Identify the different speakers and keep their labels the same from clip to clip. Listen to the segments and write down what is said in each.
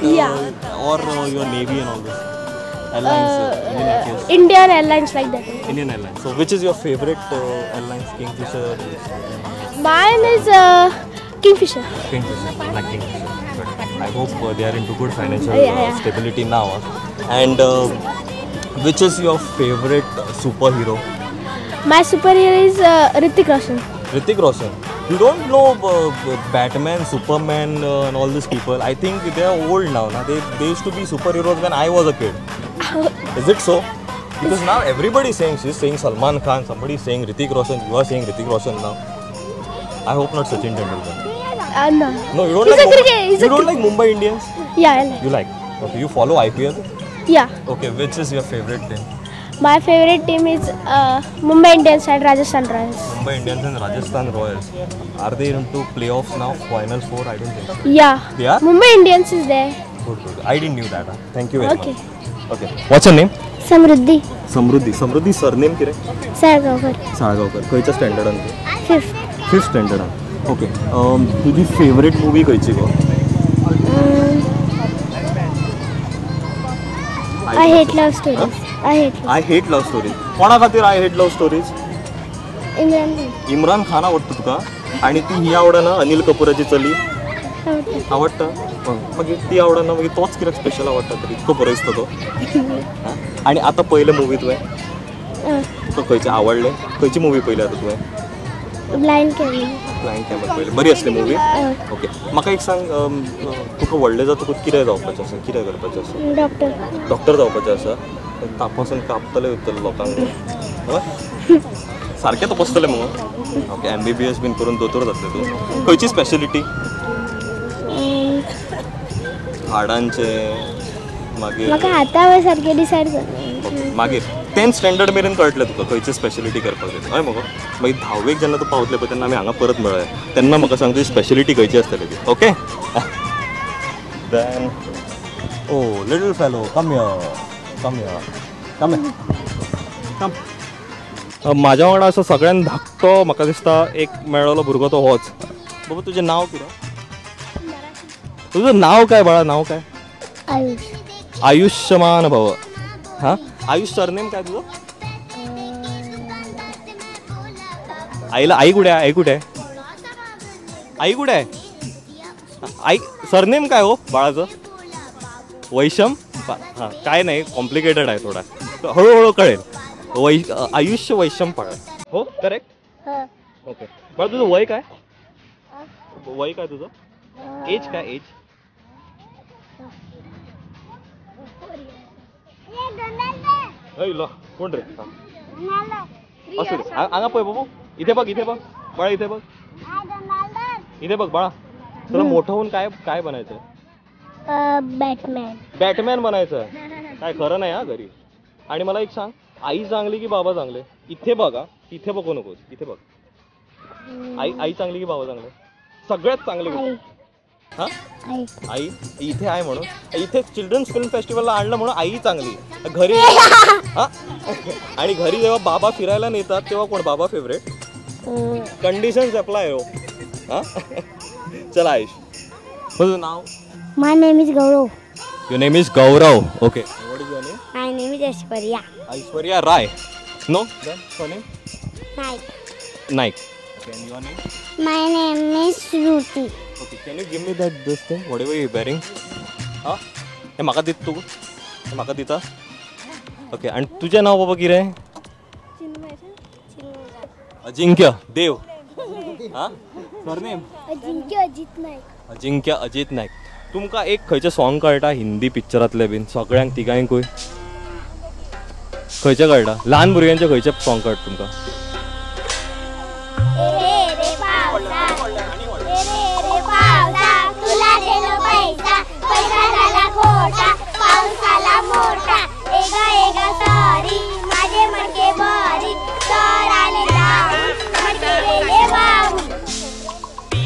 Speaker 1: Or your Navy and all this airlines, Indian Airlines.
Speaker 2: Indian Airlines like that.
Speaker 1: Indian Airlines. So which is your favorite airlines? Kingfisher?
Speaker 2: Mine is Kingfisher.
Speaker 1: Kingfisher. Like Kingfisher. But I hope they are into good financial stability now. And which is your favorite superhero?
Speaker 2: My superhero is Hrithik Roshan.
Speaker 1: Hrithik Roshan. You don't know Batman, Superman and all these people. I think they are old now. Na? They used to be superheroes when I was a kid. Is it so? Because now everybody is saying, she's saying Salman Khan, somebody is saying Hrithik Roshan, you are saying Hrithik Roshan now. I hope not Sachin Tendulkar.
Speaker 2: No.
Speaker 1: No, you don't like Mumbai, you don't like Mumbai Indians?
Speaker 2: Yeah, I like.
Speaker 1: You like? Okay, you follow IPL?
Speaker 2: Yeah.
Speaker 1: Okay, which is your favorite team?
Speaker 2: My favorite team is Mumbai Indians and Rajasthan Royals.
Speaker 1: Mumbai Indians and Rajasthan Royals. Are they into playoffs now? Final four? I don't think so.
Speaker 2: Yeah.
Speaker 1: They are?
Speaker 2: Mumbai Indians is there.
Speaker 1: Good, good. I didn't knew that. Huh? Thank you very much. Okay. What's your name?
Speaker 2: Samruddhi.
Speaker 1: Samruddhi. Samruddhi surname कितें?
Speaker 2: Salgaonkar.
Speaker 1: Salgaonkar. खंयच्या स्टँडर्डान तूं?
Speaker 2: Fifth.
Speaker 1: Fifth स्टँडर्डान. Okay. तुजी favourite movie खंयची गो?
Speaker 2: I hate love stories.
Speaker 1: I hate love stories. कोणा खातीर I hate love stories?
Speaker 2: Imran Khan.
Speaker 1: Imran Khan आवडटा तुका? आनी ती ही आवडना अनिल कपूराची चली? आवडटा? मागीर ती आवडना, मागीर तोच कित्याक स्पेशल आवडटा तर इतको बरो दिसता तो? आनी आतां पळयलें मुवी तुवें? तुका खंयचें आवडलें? खंयची मुवी पळयली आतां तुवें?
Speaker 2: Blind camel.
Speaker 1: ब्लायंड कॅमल पळयली. बरी आसली मुवी? ओके. म्हाका एक सांग, तुका व्हडलें जातकूच कितें जावपाचें आसा? कितें करपाचें आसा?
Speaker 2: डॉक्टर.
Speaker 1: डॉक्टर जावपाचें आसा? तापासून कापतले उरतले लोकांक. सारकें तपासतलें मुगो? ओके. MBBS बीन करून दोतोर जातलें तूं. खंयची स्पेशलिटी? हाडांचें मागीर
Speaker 2: म्हाका आतां सारकें डिसायड कर.
Speaker 1: मागीर 10th standard मेरेन कळटलें तुका खंयची स्पेशलिटी करपाक जाय. हय मगो? मागीर धावेक जेन्ना तूं पावतलें पळय तेन्ना आमी हांगा परत मेळया, तेन्ना म्हाका सांग तुजी स्पेशलिटी खंयची आसतली ती. Okay. Then oh little fellow, come here, come here, come here, come. म्हाज्या वांगडा असो सगळ्यान धाकटो म्हाका दिसता एक मेळ्ळो भुरगो तो होच. बाबा तुजें नांव कितें? तुझं नाव काय बाळा? नाव काय?
Speaker 2: आयुष.
Speaker 1: आयुष्यमान भव. हां, आयुष सरनेम काय तुझं? आईला आई कुठे आहे? आई कुठे आहे? आई कुठे आहे? आई सरनेम काय हो बाळाचं? वैशम. हां, काय नाही, कॉम्प्लिकेटेड आहे थोडा, हळूहळू कळेल. आयुष्य वैशम पाळ. हो, करेक्ट. ओके. बाळा तुझं वय काय? वय काय तुझं? एज काय? एज? कोण रे? असू दे. हांगा पळय बाबू, इथे बघ, इथे बघ बाळा, इथे बघ, इथे बघ बाळा. तुला मोठं होऊन काय काय बनायचं?
Speaker 2: बॅटमॅन.
Speaker 1: बॅटमॅन बनायचं? काय खरं नाही हा घरी. आणि मला एक सांग, आई चांगली की बाबा चांगले? इथे बघा, इथे बघू नकोस, इथे बघ. आई आई चांगली की बाबा चांगले? सगळ्यात चांगले. हां, आई इथे आहे म्हणून, इथे चिल्ड्रन्स फिल्म फेस्टिवलला आणलं म्हणून आई चांगली. घरी हां, आणि घरी जेव्हा बाबा फिरायला नेतात तेव्हा कोण बाबा फेवरेट? कंडिशन्स अप्लाय हो. हां, चला आयुष, तुझं नाव?
Speaker 2: My name is Gaurav.
Speaker 1: Your name is Gaurav. Okay. What is your name?
Speaker 2: My name is Aishwarya.
Speaker 1: Aishwarya Rai. No, then surname?
Speaker 2: Naik.
Speaker 1: Naik. Okay, and your name?
Speaker 2: My name is Shruti.
Speaker 1: Okay, can you give me that this thing, whatever you're wearing? हा, हे म्हाका दित तूं? हे म्हाका दिता? Okay. आनी तुजें नांव बाबा कितें? अजिंक्य देव. हां, सरनेम?
Speaker 2: अजिंक्य अजित नायक.
Speaker 1: अजिंक्य अजित नायक. तुमकां एक खंयचें सॉंग कळटा हिंदी पिक्चरांतलें बीन? सगळ्यांक तिगांकूय खंयचें कळटा? ल्हान भुरग्यांचें खंयचें सॉंग कळटा तुमकां?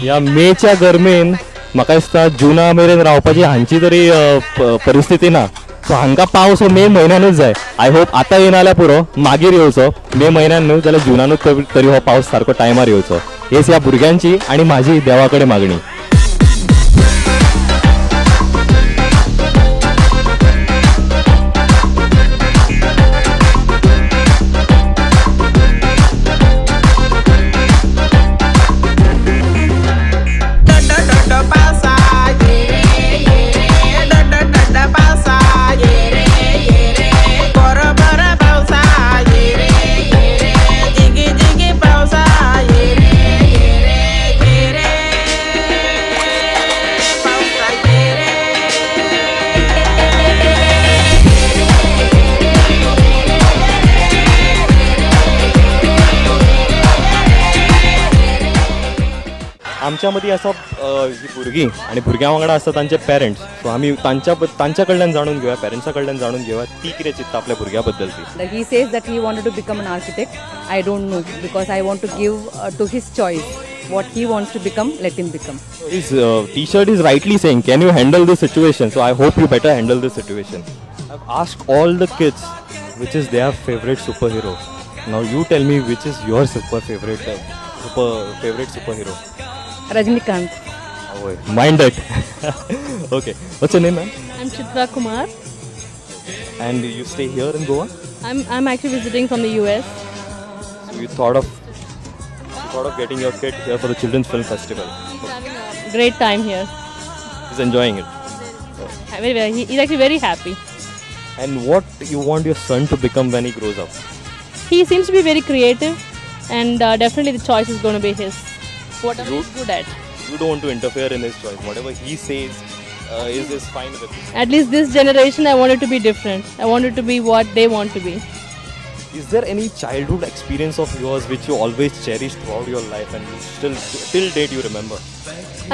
Speaker 1: ह्या मेच्या गरमेन म्हाका दिसता जुना मेरेन रावपाची हांची तरी परिस्थिती ना. सो हांकां पावस हो मे म्हयन्यानूच जाय. I hope आतां येयना जाल्यार पुरो, मागीर येवचो. मे म्हयन्यान न्हू जाल्यार जुनानूच तरी हो पावस सारको टायमार येवचो, हेच ह्या भुरग्यांची आनी म्हाजी देवा कडेन मागणी. आमच्या मदीं आसा ही भुरगीं आनी भुरग्यां वांगडा आसा तांचे पेरंट्स. सो आमी तांच्या कडल्यान जाणून घेवया, पेरंट्सा कडल्यान जाणून घेवया ती कितें चिंत्ता आपल्या भुरग्या बद्दल ती.
Speaker 3: He says that he wanted to become an architect. I don't know, because I want to give to his choice. What he wants to become, let him become.
Speaker 1: His t-shirt is rightly saying, can you handle this situation? So I hope you better handle this situation. I've asked all the kids which is their favorite superhero. Now you tell me which is your super favorite superhero.
Speaker 3: Rajinikanth.
Speaker 1: Oh, mind it. Okay. What's your name, ma'am?
Speaker 4: I'm Chitra Kumar.
Speaker 1: And you stay here in Goa?
Speaker 4: I'm actually visiting from the US.
Speaker 1: So you thought of getting your kid here for the Children's Film Festival.
Speaker 4: He's having a great time here.
Speaker 1: He's enjoying it.
Speaker 4: Very, very. He's actually very happy.
Speaker 1: And what you want your son to become when he grows up?
Speaker 4: He seems to be very creative, and definitely the choice is going to be his. Whatever he's good at.
Speaker 1: You don't want to interfere in his choice. Whatever he says is fine with you.
Speaker 4: At least this generation, I want it to be different. I want it to be what they want to be.
Speaker 1: Is there any childhood experience of yours which you always cherish throughout your life and you still, till date, you remember?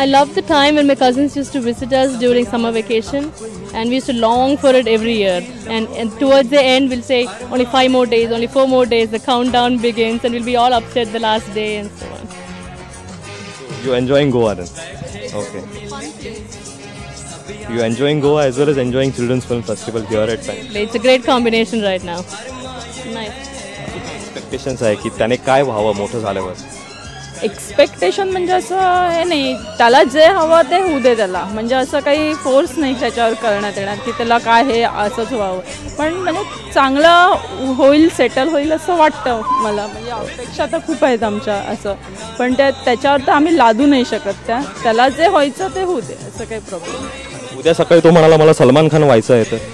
Speaker 4: I love the time when my cousins used to visit us during summer vacation, and we used to long for it every year. And towards the end, we'll say only 5 more days, only 4 more days, the countdown begins, and we'll be all upset the last day and so on.
Speaker 1: So you're enjoying Goa then? Okay. You're enjoying Goa as well as enjoying Children's Film Festival here at Panaji.
Speaker 4: It's a great combination right now. Nice.
Speaker 1: Expectations आहे की त्याने काय व्हावं मोठं झाल्यावर?
Speaker 5: Expectation म्हणजे असं हे नाही, त्याला जे हवं ते होऊ दे त्याला, म्हणजे असं काही फोर्स नाही त्याच्यावर करण्यात येणार की त्याला काय हे असंच व्हावं, पण म्हणजे चांगलं होईल, सेटल होईल असं वाटतं मला. म्हणजे अपेक्षा तर खूप आहेत आमच्या असं, पण त्याच्यावर तर आम्ही लादू नाही शकत, त्याला जे व्हायचं ते होऊ दे, असं काही प्रॉब्लेम नाही.
Speaker 1: उद्या सकाळी तो म्हणाला मला सलमान खान व्हायचं आहे तर?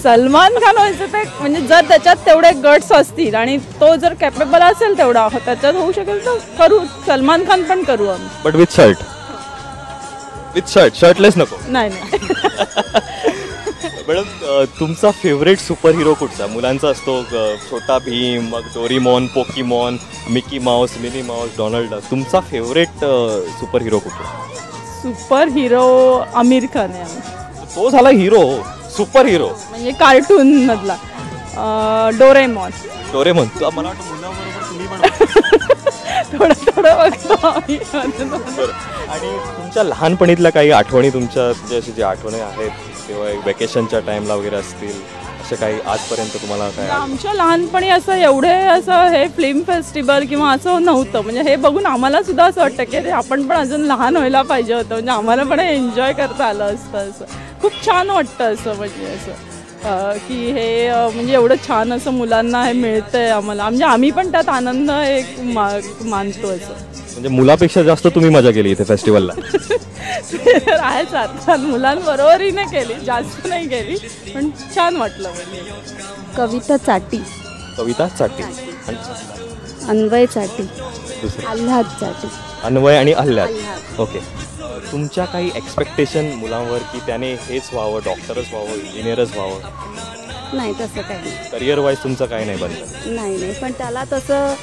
Speaker 5: सलमान खान व्हायचं ते म्हणजे जर त्याच्यात तेवढे गट्स असतील आणि तो जर कॅपेबल असेल तेवढा, त्याच्यात होऊ शकेल तर करू, सलमान खान पण करू आम्ही.
Speaker 1: But with shirt, with shirt, shirtless नको.
Speaker 5: नाही नाही.
Speaker 1: मॅडम, तुमचा फेवरेट सुपर हिरो कुठचा? मुलांचा असतो छोटा भीम, मग Doraemon, Pokemon, Mickey Mouse, Minnie Mouse, Donald Duck. तुमचा फेवरेट सुपर हिरो कुठला?
Speaker 5: सुपर हिरो आमिर खान आहे.
Speaker 1: तो झाला हिरो, सुपर हिरो
Speaker 5: म्हणजे कार्टून मधला डोरेमॉन.
Speaker 1: डोरेमॉन मला वाटतं मुलांबरोबर तुम्ही पण
Speaker 5: थोडं थोडं बघतो आम्ही.
Speaker 1: आणि तुमच्या लहानपणीतल्या काही आठवणी, तुमच्या जे जे आठवणी आहेत तेव्हा वेकेशनच्या टाइमला वगैरे असतील, असे काही आजपर्यंत तुम्हाला काय?
Speaker 5: आमच्या लहानपणी असं एवढे असं हे फिल्म फेस्टिवल किंवा असं नव्हतं, म्हणजे हे बघून आम्हाला सुद्धा असं वाटतं की आपण पण अजून लहान व्हायला पाहिजे होतं, म्हणजे आम्हाला पण एन्जॉय करता आलं असतं, असं खूप छान वाटतं असं, म्हणजे असं की हे म्हणजे एवढं छान असं मुलांना हे मिळतंय आम्हाला, म्हणजे आम्ही पण त्यात आनंद एक मानतो असं.
Speaker 1: म्हणजे मुलापेक्षा जास्त तुम्ही मजा केली इथे फेस्टिवलला?
Speaker 5: आहेच, अर्थात मुलांबरोबरही नाही केली, जास्त नाही केली, पण छान वाटलं. म्हणजे
Speaker 6: कविता चाटी.
Speaker 1: कविता चाटी,
Speaker 6: अन्वय चाटी, आल्हाद चाटी.
Speaker 1: अन्वय आणि आल्हाद. ओके. तुमच्या काही एक्सपेक्टेशन मुलांवर की त्याने हेच व्हावं, डॉक्टरच व्हावं, इंजिनियरच व्हावं?
Speaker 6: नाही, तसं काही नाही.
Speaker 1: करिअर वाईज तुमचं काही नाही बनलं?
Speaker 6: नाही नाही, पण त्याला तसं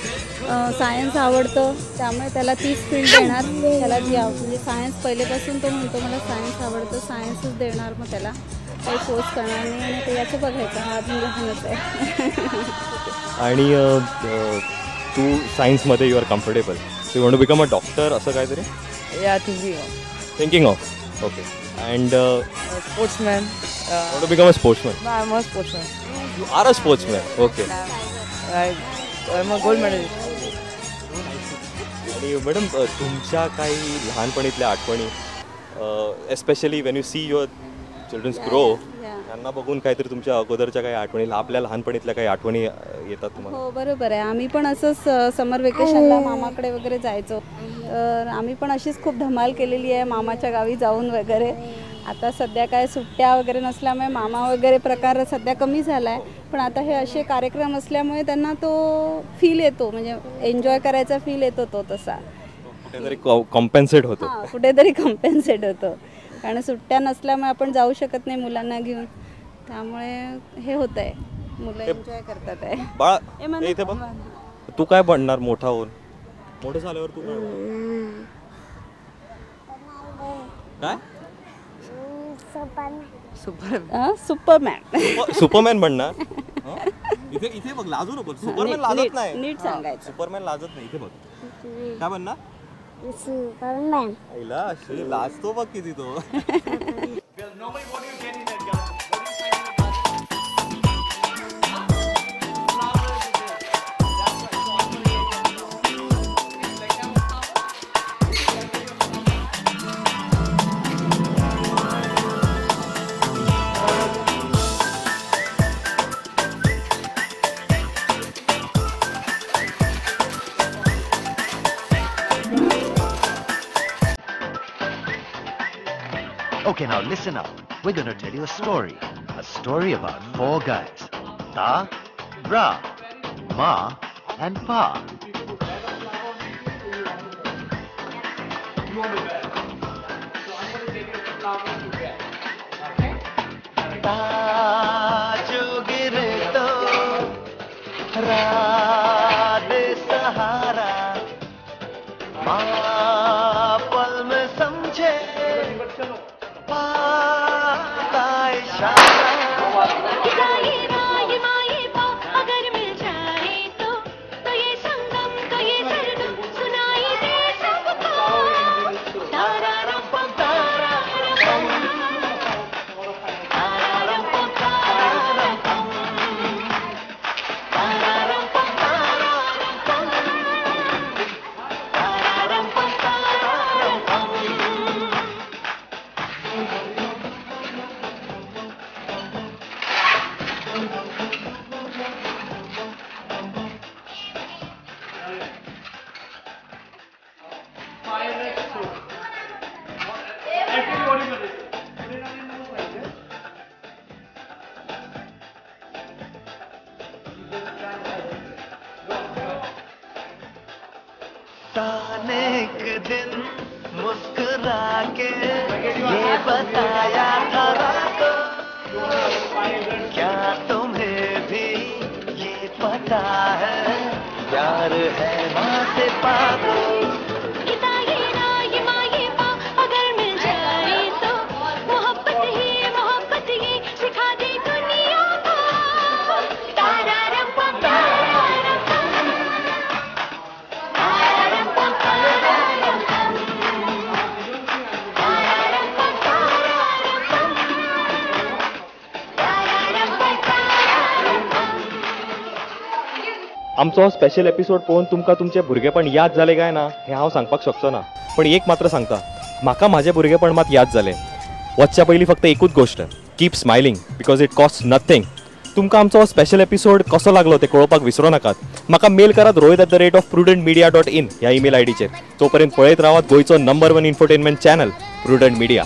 Speaker 6: सायन्स आवडतं, त्यामुळे त्याला तीच फील्ड देणार. त्याला जी म्हणजे सायन्स पहिलेपासून तो म्हणतो मला सायन्स आवडतं, सायन्सच देणार, मग त्याला काही फोर्स करणार नाही. आणि ते याचं बघायचं, हा अजून लहानच आहे.
Speaker 1: आणि तू सायन्समध्ये you are comfortable, so you want to become a doctor असं काहीतरी?
Speaker 3: Yeah, thinking of.
Speaker 1: Thinking of, okay. And
Speaker 3: sportsman.
Speaker 1: Want to become a sportsman?
Speaker 3: No, I'm a sportsman.
Speaker 1: You are a sportsman. Okay.
Speaker 3: I'm a gold medalist.
Speaker 1: आणि madam, तुमच्या काही लहानपणीतल्या आठवणी, especially when you see your childrens grow, त्यांना बघून काहीतरी तुमच्या अगोदरच्या काही आठवणी, आपल्या लहानपणीतल्या काही आठवणी येतात तुम्हाला?
Speaker 6: हो, बरोबर आहे. आम्ही पण असंच समर वेकेशनला मामाकडे वगैरे जायचो, तर आम्ही पण अशीच खूप धमाल केलेली आहे मामाच्या गावी जाऊन वगैरे. आता सध्या काय सुट्ट्या वगैरे नसल्यामुळे मामा वगैरे प्रकार सध्या कमी झाला आहे, पण आता हे असे कार्यक्रम असल्यामुळे त्यांना तो फील येतो, म्हणजे एन्जॉय करायचा फील येतो तो तसा.
Speaker 1: कुठेतरी कॉम्पेन्सेट होतो.
Speaker 6: हां, कुठेतरी कॉम्पेन्सेट होतं, कारण सुट्ट्या नसल्यामुळे आपण जाऊ शकत नाही मुलांना घेऊन, त्यामुळे हे होत आहे, मुलं एन्जॉय करतात आहे.
Speaker 1: बाळा, इथे बघ, तू काय बनणार मोठा होऊन? मोठं झाल्यावर तू काय? काय?
Speaker 6: सुपरमॅन.
Speaker 1: सुपरमॅन बनणार. इथे इथे बघ, लाजू नको. सुपरमॅन लाजत नाही.
Speaker 6: नीट सांगायचं.
Speaker 1: सुपरमॅन लाजत नाही. इथे बघ, काय बनणार?
Speaker 2: सुपरमॅन.
Speaker 1: आईला अशी लाजतो बघ किती तो.
Speaker 7: Okay, now listen up. We're going to tell you a story. A story about four guys. Ta, Bra, Ma, and Pa. Ta jo gire to ra de sahara. Ma pal mein samjhe.
Speaker 8: अगर मिल जाए तो ये संगम तो ये सरगम सुनाई दे सबको. तारा रम पम तारा रम तारा रम पम तारा रम पम तारा रम पम तारा रम पम तारा रम पम तारा रम पम.
Speaker 7: ताने एक दिन मुस्कुरा के ये बताया था रातों, क्या तुम्हें भी ये पता है प्यार है माँ से पागल.
Speaker 8: अगर मिल जाए तो मोहब्बत ही सिखा दे दुनिया को. तारा रम पम तारा रम पम तारा रम पम तारा रम पम तारा रम पम तारा रम पम तारा रम पम तारा रम पम.
Speaker 1: आमचो स्पेशल एपिसोड पळोवन तुमकां तुमचें भुरगेपण याद जालें काय ना हें हांव सांगपाक शकचो ना, पण एक मात्र सांगता, म्हाका म्हाजें भुरगेपण मात याद जालें. वचच्या पयलीं फक्त एकूच गोश्ट, keep smiling because it cost nothing. तुमकां आमचो स्पेशल एपिसोड कसो लागलो तें कळोवपाक विसरो नाकात. म्हाका मेल करात rohit@prudentmedia.in ह्या ईमेल आयडीचेर. तो पर्यंत पळयत रावात गोंयचो number 1 infotainment channel Prudent Media.